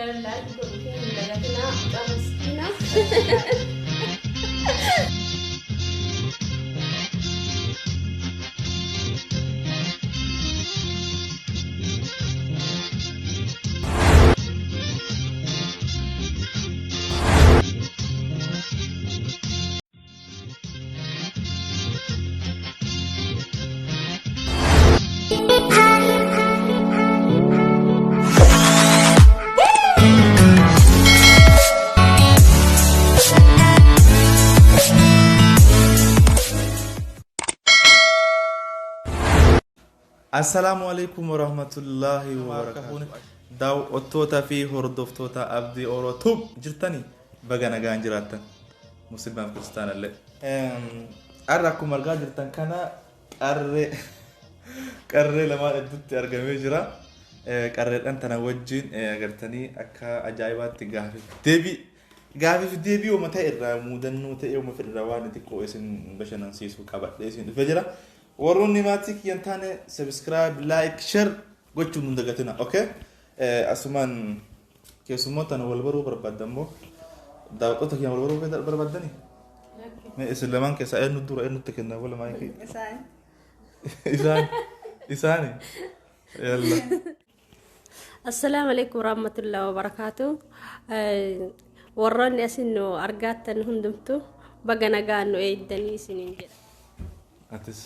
Share like godhuu hin dagatinaa. Mucaa miskiina. Assalaamu alaikum warahmatullaahi wabarakaatuh. Daawwattoota fi hordoftoota Abdii Oro Tube jirtanii baga nagaan jiraattan. Musliimaaf kiristaana illee. Har'a akkuma argaa jirtan kana qarree qarree lamaan hedduutti argamee jira. Qarreedhaan tana wajjin agartanii akka ajaa'ibaatti gaafiif deebii gaafiif deebii uuma ta'e irraa muudannoo ta'e uuma fedhe irraa waan xiqqoo isin bashannansiisu qabadhee isin dhufee jira. Warroonni maatii kiyya hin taane subscribe, like, share gochuun hin dagatina. Okay? Asumaan keessummoota na wal baruu barbaaddan immoo daawwattoota kiyya wal baruu barbaaddanii? Mee isin lamaan keessaa eenyu dura eenyutti kenna wal maayikii? Isaan. Isaan. Isaani. Yalla. Assalaamu alaikum warahmatullahi wabarakaatu. Warroonni asin nu argaattan hundumtu baga nagaan nu eeydanii isiniin jedha. Atis.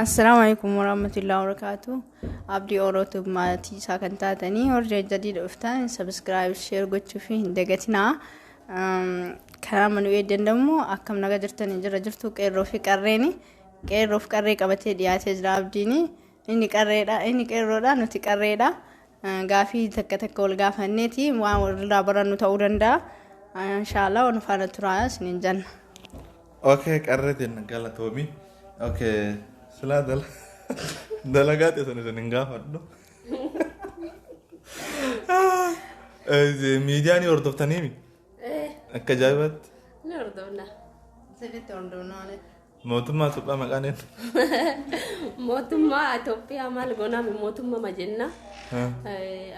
Assalaamu alaikum warahmatullahi wabarakatuh. Abdii Orootu maatii isaa kan taatanii warri jadii dhuftan subscribe share gochuu fi hin dagatinaa. Karaa manuu eeddan immoo akkam naga jirtanii jira jirtu qeerroo fi qarreeni. Qeerroo fi qarree qabatee dhiyaatee jira abdiini. Inni qarreedha inni qeerroodha nuti qarreedha. Gaafii takka takka wal gaafanneeti waan walirraa barannu ta'uu danda'a. Inshaallah waan faana turaa isiniin jenna. Okay, qarree tenna galatoomi. Okay, silaa dala dalagaa teessan isin hin gaafadhu. Miidiyaa ni hordoftaniimi? Akka ajaa'ibaatti. Ni hordofna. Sirriitti hordofnaa. Mootummaa Itoophiyaa maqaan eenyu? Mootummaa Itoophiyaa maal goonaami mootummaa jenna.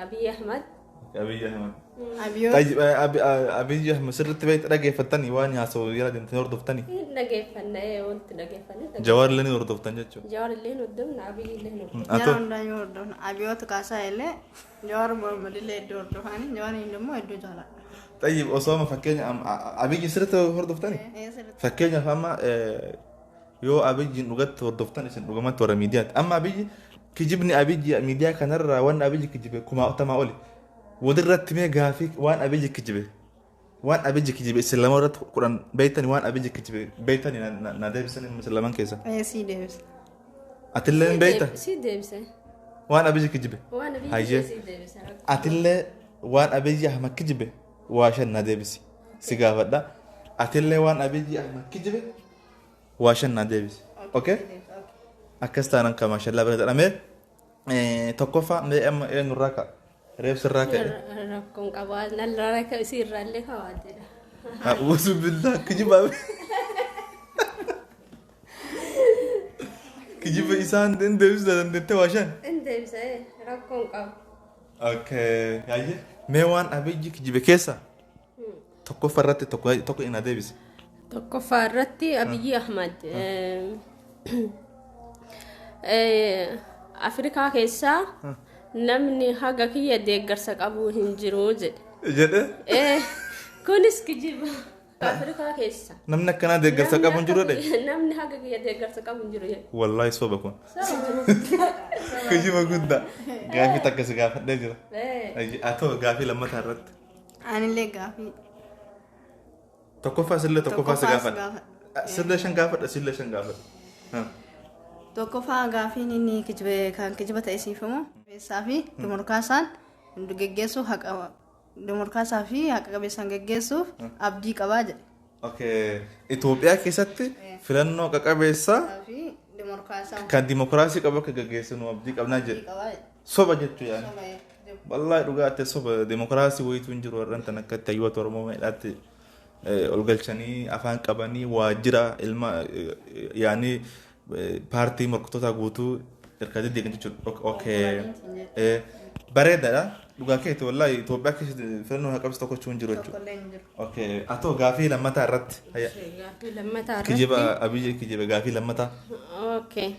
Abiy Ahmad. Abiy Ahmad. Abiyoot. Tayyib, Abiy Ahmad sirriitti beekta dhageeffattanii waan haasa'u yeroo deemtanii hordoftanii. Dhageeffanna wanti dhageeffanne. Jawaar illee ni hordoftan jechuudha. Jawaar illee hin hordofna Abiy illee hin hordofna. Yeroo Atoo hundaa yoo hordofna. Abiyoot kaasaa illee Jawaar Mohammad illee iddoo hordofanii Jawaar immoo iddoo jaaladha. Tayyib osoo amma fakkeenya Abiyyi sirriitti hordoftanii? Fakkeenyaaf amma yoo Abiyyiin dhugatti hordoftan isin dhugamatti warra miidiyaati. Amma Abiyyi kijibni Abiyyi miidiyaa kanarraa waan Abiyyi kijibe kumaatamaa oli. Walirratti mee gaafii waan Abiyyi kijibe waan Abiyyi kijibe isin lama irratti 10 beektani waan Abiyyi kijibe beektani na deebisanii isin laman keessa. Sii deebisa. Atillee hin beekta Si deebise. waan Abiyyi kijibe. Waan Abiyyi Hayyee. si deebise. Atillee waan Abiyyi Ahmad kijibe waa shan na deebisi. Si gaafadha. Atillee waan Abiyyi Ahmad kijibe waa shan na deebisi. Okay? Akkas taanaan kan maashallaa bira jedhamee tokkoffaa mee amma eenyurraa ka'a? Reef sirraa ka'e. Rakkoon qabaa nalraa rakkoo isii irraallee kaawaa jedha. A'uuzu billaa kijibaa. Kijiba isaan hin deebisuu dandeettee waa shan. Hin deebise rakkoon qabu. Okay. Hayyee. Mee waan Abiyyi kijibe keessa tokkoffaa irratti tokko tokko ina deebisi. Tokkoffaa irratti Abiyyi Ahmad Afrikaa keessaa namni haga kiyya deeggarsa qabu hin jiru jedhe. Jedhe Kunis kijiba. Afrikaa keessa. Namni akkanaa deeggarsa qabu hin jiru jedhe. Namni haga kiyya deeggarsa qabu hin jiru jedhe. Wallaahi soba kun. Kijiba guddaa. Gaafii takka si gaafadhee jira. Atoo gaafii lammataa irratti. Anillee gaafii. Tokkoffaa sillee tokkoffaa si Tokkoffaa si gaafadha. gaafadha. Sillee shan gaafadha sillee shan gaafadha. Ha. Tokkoffaa gaafiin inni kijibe kan kijiba ta'e siif himu. Qabeessaa fi dimokiraasaan geggeessuuf haqa dimokiraasaa fi haqa qabeessaan geggeessuuf abdii qabaa jedhe. Okay. Itoophiyaa keessatti filannoo qaqabeessaa Fi dimokiraasaan kan dimokiraasii qabu akka gaggeessinu abdii qabnaa jedhe. qabaa jedhe. Soba jechuu yaani. Soba Wallaahi dhugaatti soba dimokiraasii wayitu hin jiru warreen tan akka itti hayyoota Oromoo meedhaatti ol galchanii afaan qabanii waajjira ilma yaani paartii morkattoota guutuu hirkatee deegan jechuudha. Okay. Bareedaadha. Dhugaa keeti wallaahi Itoophiyaa keessatti filannoo haqa qabeessa tokkochuu hin jiru jechuudha. Tokkollee hin jiru. Okay, atoo gaafii lammataa irratti. Hayya. Gaafii lammataa irratti. Kijiba Abiyyi kijiba gaafii lammataa. Okay.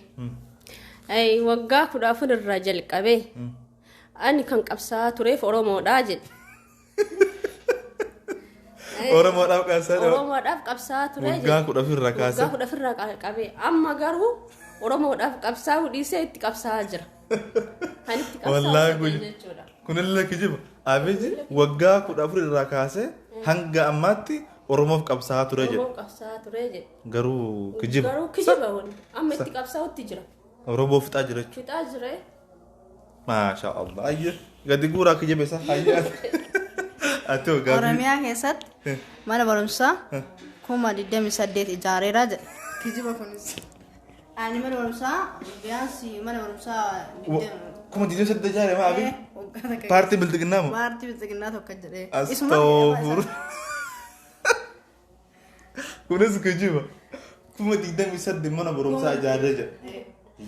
Ay, waggaa 14 irraa jalqabee ani kan qabsaa'aa tureef Oromoodhaa jedhe. Oromoodhaaf qabsaa'aa ture. Oromoodhaaf qabsaa'aa ture jedhe. Waggaa 14 irraa kaasee. Waggaa 14 irraa qabee amma garuu Oromoodhaaf qabsaa'uu dhiisee itti qabsaa'aa jira. Kan itti qabsaa'u Wallaahi sadee kun jechuudha. kunillee kijiba. Abiyyi waggaa 14 irraa kaasee hanga ammaatti Oromoof qabsaa'aa ture jedhe. Oromoof qabsaa'aa ture jedhe. Garuu kijiba. Garuu kijiba wani. Amma itti qabsaa'utti jira. Oromoo fixaa jira jechuudha. Fixaa jira. Maasha Allah. Ayye gadi guuraa kijiba isa. Ayye. Ati hoo gaafii. Oromiyaa keessatti mana barumsaa 28,000 ijaareera jedhe. Kijiba kunis. Ani mana barumsaa biyaansi mana barumsaa 28,000 ijaare maa Abiy? Waggaa takka. Paartii Bilxiginnaa moo? Paartii Bilxiginnaa tokko jedhee. Astaghfir. Kunis kijiba. 28,000 mana barumsaa ijaarree jedha.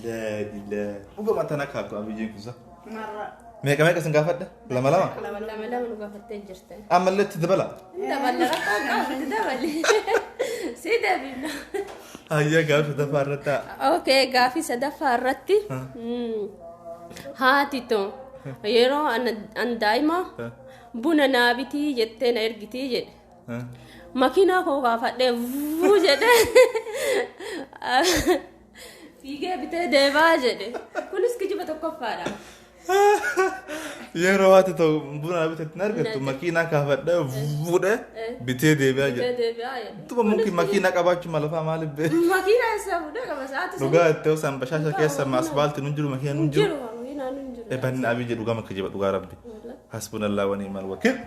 Laa ilaa. Dhugama tana kaakku Abiyyiin kusa. Marra. Meeqa meeqa isin gaafadha? Lama lama? Lama lama nu gaafattee jirta. Ammallee itti dabala. Dabala rakkoo qabu itti dabali. Si deebifna. Hayya gaafii sadaffaa irratti haa. Okay, gaafii sadaffaa irratti haati too yeroo an daa'ima buna naa bitii jettee na ergitii jedhe. Makiinaa koo gaafadhee vuu jedhe fiigee bitee deebaa jedhe. Kunis kijiba tokkoffaadha. Yeroo haati ta'u buna bitetti hin argattu makiinaa kaafadhee fuudhee bitee deebi'aa Bitee jedhe. deebi'aa jedhe. Tuba muki makiinaa qabaachuu malafaa maaliif bee? Makiinaa isaa fuudhee qaba sa'aati Dhugaa itti osoo bashaasha keessa asfaaltii nun jiru makiinaa nun hin jiru. jiru makiinaa nun jiru. Ebanni Abiy jedhu gama kijiba dhugaa rabbi. Hasbunallah wa ni'mal wakiil.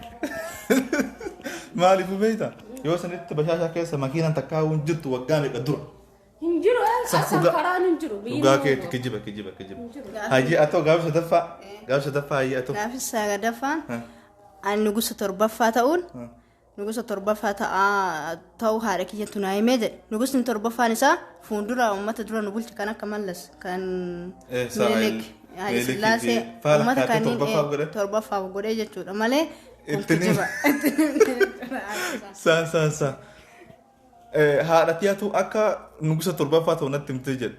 Maaliif beekta? Yoo sanitti bashaasha keessa makiinaan takkaa hin jirtu waggaa meeqa dura. Hin jiru asaan karaan hin jiru. Biyyi Dhugaa hin keetti jiru. kijiba kijiba kijiba. Hin jiru. Hajii atoo gaafii sadaffaa gaafii sadaffaa hajii atoo. Gaafii sadaffaan ani nugusa torbaffaa ta'uun nugusa torbaffaa ta'uu haadha kiyyattu naa himee jedhe. Nugusni torbaffaan isaa fuuldura uummata dura nu bulche kan akka Mallas kan Minilik Haile Sillaasee uummata kanneen torbaffaaf godhee jechuudha malee kun kijiba. Saa saa saa. Haadha tiyatu akka nugusa torbaffaa ta'u natti himtee jedhe.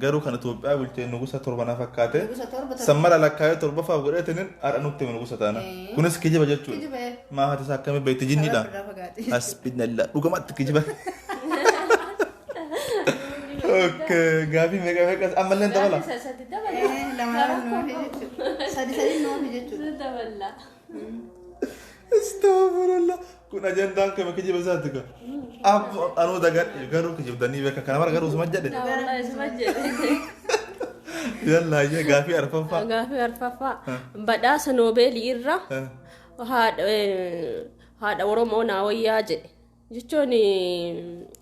Garuu kan Itoophiyaa bulchee nugusa torba na fakkaate. Nugusa torba ta'u. Sammara lakkaa'ee torbaffaaf godheetiniin haadha nutti hime nugusa taana. Kunis kijiba jechuudha. Kijiba. Maa haati isaa akkamii beekti jinniidha. Irraa fagaate. Hasbinallah dhugumatti kijiba. Okay, gaafii meeqa meeqa ammallee dabala. Gaafii sadi dabala. Lama lama nuufi jechuudha. Sadi sadi nuufi jechuudha. Dabala. Astaghfirullah. Kun ajandaan kama kijiba isaati ka. Abbo anuu dagadhe garuu kijibdanii beeka kana mara garuu suma jedhe. Wallahi suma jedhe. Yalla hayyee gaafii arfaffaa. Gaafii arfaffaa badhaasa noobeelii irra haadha Oromoo naa wayyaa jedhe. Jechuun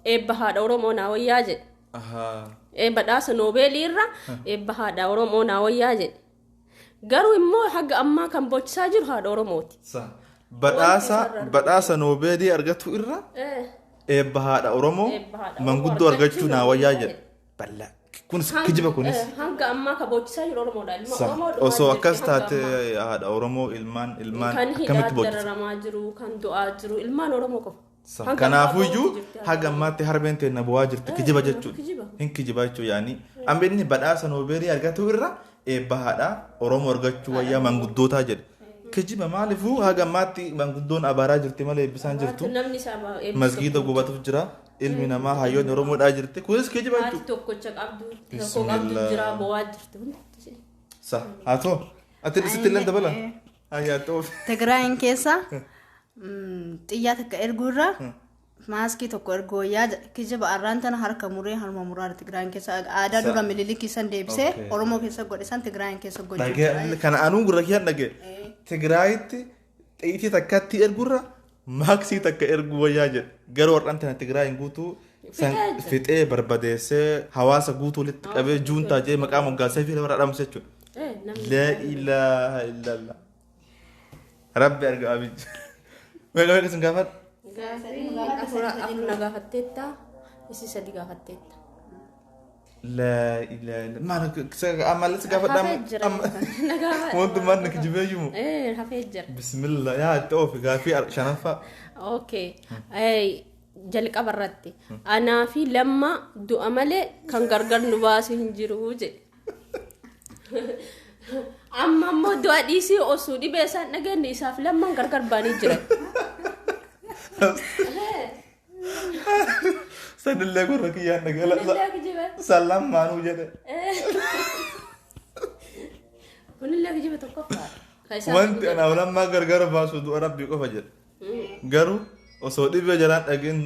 eebba haadha Oromoo naa wayyaa jedhe. Badhaasa noobeelii irra eebba haadha Oromoo naa wayyaa jedhe. Garuu immoo haga ammaa kan bochisaa jiru haadha Oromooti. Badhaasa noobeelii argatu irra eebba haadha Oromoo Eebba haadha Oromoo manguddoo argachuu naa wayyaa argachuu jedhe. Bal'aa. Kunis kijiba kunis. Hanga ammaa kan bochisaa jiru Oromoodha. Ilma Oromoo dhumaa Osoo jirti akkas hanga taate ammaa. haadha Oromoo ilmaan ilmaan Kan akkamitti hidhaa bochisa? dararamaa jiru, kan du'aa jiru, ilmaan Oromoo qofa. Hanga ammaa Kanaafuyyuu boo'utti jirti haga ammaatti harmeen teenya bu'aa jirti kijiba jechuudha. Kijiba. Hin kijiba jechuudha yaani. Amma inni badhaasa noobeelii argatu irra eebba haadha Oromoo argachuu wayyaa manguddootaa jedhe. Kijiba maaliifuu haga ammaatti manguddoon abaaraa jirti malee eebbisaan jirtu. Namni isaa eebbisu Masgiida gubatuuf jira. Ilmi namaa hayyoonni Oromoodhaa jirti. Kunis kijiba Haati jechuudha. tokkocha qabdu, tokko qabdu Bismillah. jira, bo'aa jirti hundi. Sa haa ta'u. Ati sitti illee dabala. Hayyaa ta'u. Tigraayin keessa xiyyaa takka erguu irra maaskii tokko erguu wayyaa jedhe. Kijiba arraan tana harka muree harma muraa Tigraayin keessa aadaa dura Minilikii san deebisee Oromoo keessa godhe san Tigraayin keessa gochuu Dhagee kana anuu gurra kiyyaan dhagee. Tigraayitti xiitii takkatti ergurra maaksii takka erguu wayyaa jedhe. Garuu har'aan tana Tigraayin guutuu san fixee barbadeessee hawaasa guutuu walitti qabee juuntaa jee maqaa moggaasee fi lafarraa dhamse jechuudha. Namni Laa ilaaha illallah. Rabbi arga abijji. Meeqa meeqa isin gaafadha? Gaafii afur na gaafatteetta, isii sadi gaafatteetta. Laa ilaaha illa maal ammallee si gaafadha. Hafee jira. Na gaafadha. Wantummaan na kijibee jiru. Ee, hafee jira. Bismillah, yaa itti oofi gaafii shanaffaa. Okay. Jalqaba irratti anaa fi Lamma du'a malee kan gargar nu baasu hin jiru jedhe. Amma immoo du'a dhiisii osoo dhibee isaan dhageenye isaaf Lammaan gargar baanii jiran. Sanillee gurra kiyyaan dhagala. Kunillee kijiba. San lammaanuu jedhe. Kunillee kijiba tokkoffaadha. Kan isaan Wanti anaaf Lammaa gargar baasu du'a Rabbii qofa jedhe. Garuu osoo dhibee jalaan dhageen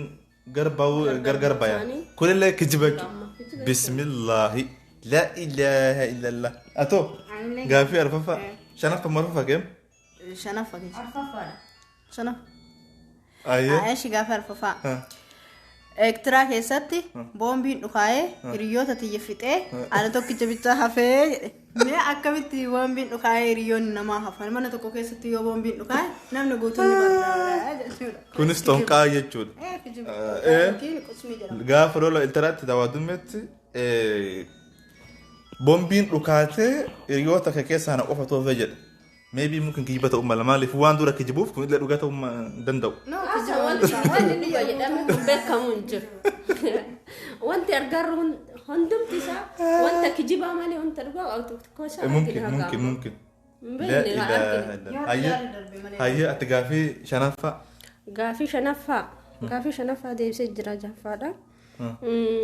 gargar baya. Kunillee kijiba jechuudha. Bismillaahi. Laa ilaaha illallah. Atoo gaaffii arfaffaa. Shanaffaa moo arfaffaa keem? Shanaffaa keessa. Arfaffaadha. Shanaffaa. Ayyee. Ayeshi gaafa arfaffaa. Eertiraa keessatti boombiin dhukaa'ee hiriyoota tiyya fixee ana tokkicha bichaa hafee jedhe. Mee akkamitti boombiin dhukaa'ee hiriyoonni namaa hafan? Mana tokko keessatti yoo boombiin dhukaa'e namni guutuun ni barbaada jechuudha. Kunis xonqaa jechuudha. Ee, kijiba. Eh. Yookiin qusmii jedhama. Gaafa lola Eertiraatti daawwatummetti boombiin dhukaatee hiriyoota kee keessaa na qofa toofee jedhe. Maybe mungkin kijiba ta'uu mala, maaliif waan dura kijibuuf kun illee dhugaa ta'uu hin danda'u. No, Asa kijiba. wanti wanti dhuga jedhame kun beekamu hin jiru. Wanti argarru hundumti isaa wanta kijibaa malee wanta dhugaa tokko isaa Mungkin argina mungkin hagaama. mungkin. Hin Laa beekne haa ilaaha argine. illallah. Hayyee hayyee, ati gaafii shanaffaa. Gaafii shanaffaa. Gaafii shanaffaa deebisee jira, jahaffaadha.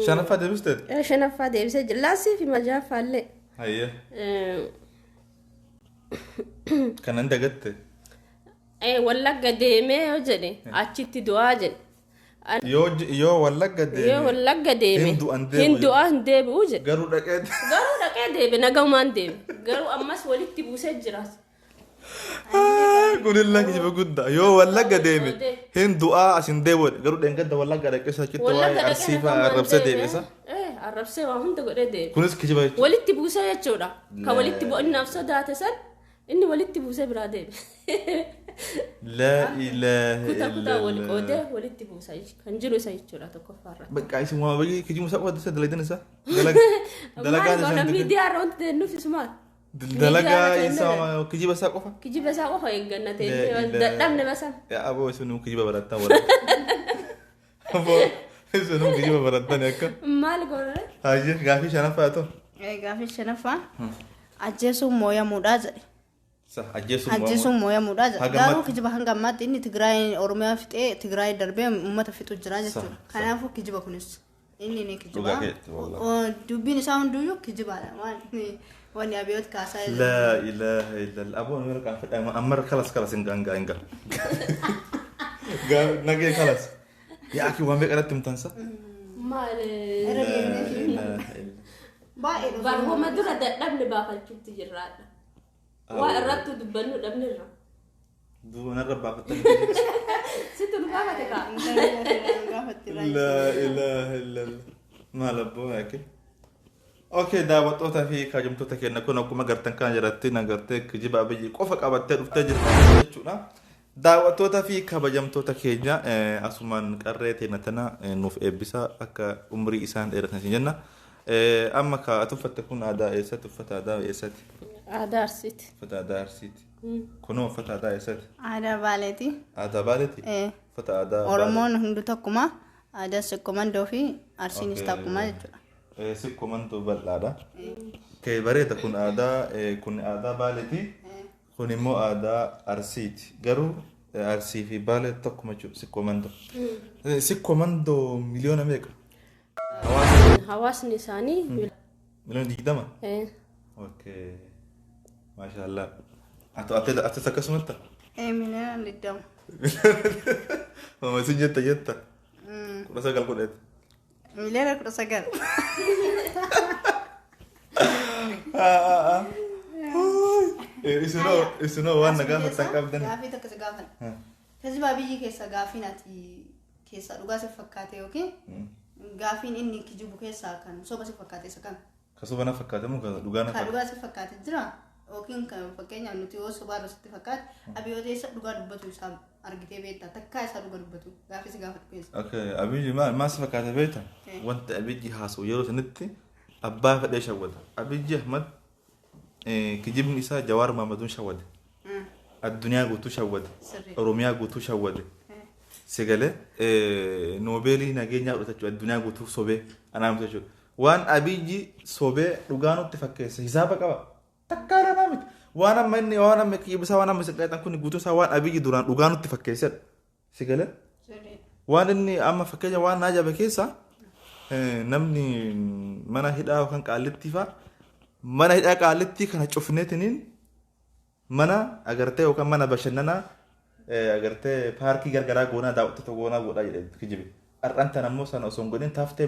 Shanaffaa deebistee? Shanaffaa deebisee jira. Laasii fi majahaffaa illee. Hayyee. Kanan dagatte. Wallagga deemee yoo jedhe achitti du'aa jedhe. Yoo Wallagga Yoo deeme Wallagga deeme hin du'an deebi'u. Hin du'aa hin deebi'u jedhe. Garuu dhaqee Garuu dhaqee deebe, nagahumaan deeme. Garuu ammas walitti buusee jira. Kunillee kijiba guddaa. Yoo Wallagga deeme hin du'aa as hin deebi'u, garuu dheengadda Wallagga dhaqee achitti waa'ee Arsii fa'aa arrabsee deeme isa. Arrabsee waa hunda godhee deeme. Kunis kijiba jechuudha. Walitti buusee jechuudha. Kan walitti bu'innaaf sodaate san inni walitti buusee biraa deeme. Laa ilaaha Kutaa kutaa wal illallah. qoodee walitti buusa kan jiru isa jechuudha tokkoffaarra. Bakka isin waa baay'ee kijibu isaa qofa dalagan isaa. Dalagaan Maal isaa goona, miidiyaa irra wanti nuuf isumaa. Dalagaa isaa kijiba isaa qofa. Kijiba isaa qofa eegganna Laa ta'e ilaaha. dadhabne basa. Yaa aboo, isin kijiba barattan wala. Aboo, isin kijiba barattan akka. Maal goona? Hayyee, gaafii shanaffaa ta'u. Gaafii shanaffaa. Ajjeesuun mooyamuudhaa jedhe. Sa ajjeesuun Ajjeesuun mooyamuudhaa jedhe. Haga Garuu ammaatti- kijiba, hanga ammaatti inni Tigraay Oromiyaa fixee Tigraay darbee uummata fixu jira jechuudha. Kanaafuu kijiba kunis. Inni ni kijiba. Dhugaa keetti, wallahi. Dubbiin isaa hunduyyuu kijibaadha. Waan wanni abiyoot kaasaa jiru. Laa ilaaha illallah. Aboo, amma kan fedha amma kalas kalas hin gangaa hin gaa. Nagee kalas. Yaa akki waan beekanatti himtansa. Maal? Irra deemnee Laa ilaaha illallah. baay'ee dhufa. Barhooma dura dadhabne baafachuutti jirraadha. Waa irratti dubbannu dhabnerra. Duuba narra baafattanii. Sitti nu gaafate kaa. Gaafatti. Laa ilaaha illallah. Maal abboo yaake. Okay, daawwattoota fi kabajamtoota keenya, kun akkuma gartan kana jalatti nagartee kijiba Abiyyi qofa qabattee dhuftee jirti jechuudha. Daawwattoota fi kabajamtoota keenya, asumaan qarree teenya tana nuuf eebbisa, akka umrii isaan dheeratan isin jenna. Amma ka ati uffatte kun aadaa eessatti? Uffata aadaa eessatti? Aadaa Arsiiti. Uffata aadaa Arsiiti. Kunoo uffata aadaa eessatti? Aadaa Baaleeti. Aadaa Baaleeti? Eh. Uffata aadaa Baalee. Oromoon hunduu tokkuma. Aadaa Sikkomandoo fi Arsiinis tokkuma jechuudha. Sikkomandoo bal'aadha. Okay, bareeda. Kun aadaa kun aadaa Baaleeti. Kun immoo aadaa Arsiiti. Garuu Arsii fi Baalee tokkuma jechuudha Sikkomandoo. Sikkomandoo miliyoona meeqa? Hawaasni isaanii Miliyoona 20? Eh. Okay. Maashaallah. Ati atis akkasumatti? Miliyoona 20. Mama isin jetta jetta. 19 kudheeti. Miliyoona 19. Isinoo waan na gaafattan qabdan. Gaafii tokko si gaafadha. Kijiba biyyi keessa gaafiin ati keessaa dhugaa si fakkaate yookiin gaafiin inni kijibu keessaa kan soba si fakkaate isa kam? Ka soba na fakkaate moo ka dhugaa na Kan fakkaate? dhugaa si fakkaate jira yookiin kan fakkeenyaaf nuti yoo sobaa sitti fakkaate, Abiyyoota isa dhugaa dubbatu isaa argitee beektaa, takkaa isaa dhugaa dubbatu gaafii si gaafadhu keessa? Okay, Abiyyi maal maal si fakkaate beekta? Eh. Wanta Abiyyi haasa'u yeroo sanitti Abbaa fedhee shawwata. Abiyyi Ahmad kijibni isaa Jawaar Mahammaduun shawwate. Addunyaa guutuu shawwate. Oromiyaa guutuu shawwate. Sagalee noobeelii nageenyaa fudhata jechuudha. Addunyaa guutuu sobee anaa miti jechuudha. Waan Abiyyi sobee dhugaa nutti fakkeesse hisaaba qaba. Takkaa lamaa miti. Waan amma inni waan amma kijibni isaa waan amma isa qeexan kun guutuu isaa waan Abiyyi duraan dhugaa nutti fakkeessedha. Sagalee. Waan inni amma fakkeenya waan na ajaa'ibe keessa namni mana hidhaa yookaan qaallittii fa'a mana hidhaa qaallittii kana cufneetiniin mana agartee yookaan mana bashannanaa agartee paarkii gargaraa goonaa daawwattoota goonaa godhaa jedhee kijibe. Har'aan tan ammoo sana osoo hin godhin taaftee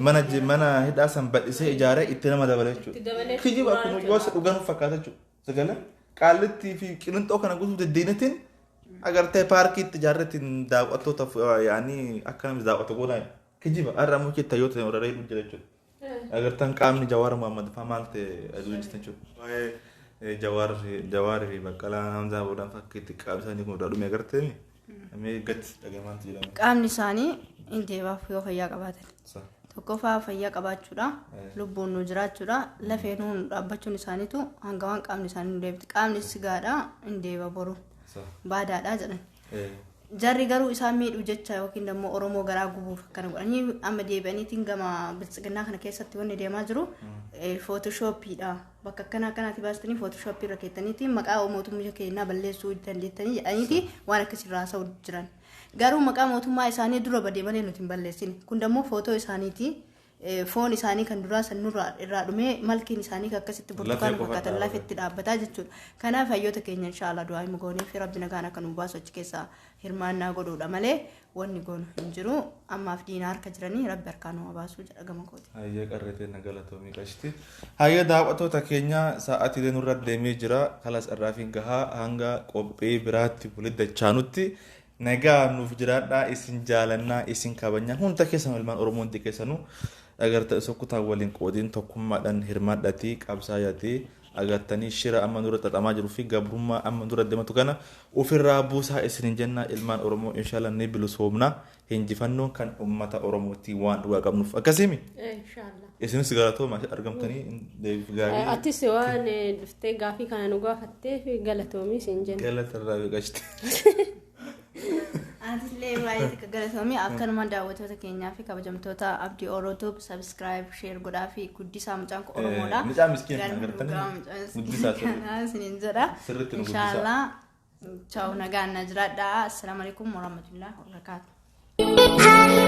mana hidhaa san bal'isee ijaaree itti nama dabale Itti jechuudha. dabalee Kijiba suuraa kun jechuudha. yoo dhugaa nuuf fakkaata jechuudha. Sagalee qaallittii fi qilinxoo kana guutuu deddeenitiin agartee paarkii itti ijaarreetiin daawwattootaaf yaanii akka namni daawwatu goonaa kijiba har'a ammoo keetta yoo ta'e warra reedu jira jechuudha. Agartaan qaamni Jawaar Mohaammed fa'aa maal ta'e aduu jirtan jechuudha. Waa'ee Jawaar fi Baqqalaa Hamzaa boodaan fakkiitti qaamni isaanii kun irraa dhume agartee mee gadi dhagamaantu jedhama. Qaamni isaanii hin deebaaf yoo fayyaa qabaatan. Tokkoffaa fayyaa qabaachuudha. Lubbuun nu jiraachuudha. Lafee nuun dhaabbachuun isaaniitu hanga waan qaamni isaanii nu deebite. Qaamni sigaadha hin deeba boru. Baadaadha jedhan. Jarri garuu isaan miidhuu jecha yookiin immoo Oromoo garaa gubuuf akkana godhanii amma deebi'aniitiin gama biltsiginnaa kana keessatti wanni deemaa jiru footoshooppiidha. Bakka akkana akkanaatti baastanii footoshoppii irra keettaniitiin maqaa mootummaa keenyaa balleessuu dandeettanii jedhaniiti waan akkasirraa haasa'u jiran. Garuu maqaa mootummaa isaanii dura badee malee nuti hin balleessine. Kun dammoo footoo isaaniiti. Foon isaanii kan duraa san nurraa irraa dhumee malkiin isaanii kan akkasitti burtukaana qofa fakkaatan dhaabbata. lafetti dhaabbataa jechuudha. Kanaaf hayyoota keenya inshaallah du'aa himu goonee fi rabbi nagaan akka nu baasu achi keessaa hirmaannaa godhuudha malee wanni goonu hin jiru. Ammaaf diinaa harka jiranii rabbi harkaa nu haa baasu jedha gama kooti. Hayyee qarreetee na galatoomii qashti. Hayyee daawwattoota keenya sa'aatii nurra deemee jira. Kalas irraafiin gahaa hanga qophii biraatti walitti dachaanutti nagaa nuuf jiraadhaa isin jaalannaa isin kabajnaa hunda keessan ilmaan Oromoo hundi keessanuu agarta isa kutaa waliin qoodiin tokkummaadhaan hirmaadhatii qabsaayatii agartanii shira amma nurra xaxamaa jiruu fi gabrummaa amma nurra deematu kana ofirraa buusaa isin jenna ilmaan Oromoo inshallah ni bilisoomna hinjifannoon kan ummata Oromootii waan dhugaa qabnuuf akkasimi. Inshaallah. Isinis galatooma argamtanii deebiif gaarii Atis waan dhuftee gaafii kana nu gaafatteef galatoomii siin jenna. galata irraa beekashte. Atillee baay'ee xiqqa galatoomii akkanuma daawwattoota keenyaa fi kabajamtoota Abdii Orootuuf subscribe share godhaa fi guddisaa mucaan kun Oromoodha. Mucaa miskiina Galma agartanii dhugaa mucaa guddisaa miskiina sirriitti. kanaa isiniin jedha. Sirriitti nu guddisaa. Inshaallah. Chaawu nagaan na jiraadhaa. Assalaamu alaikum warahmatullahi wabarakaatuh.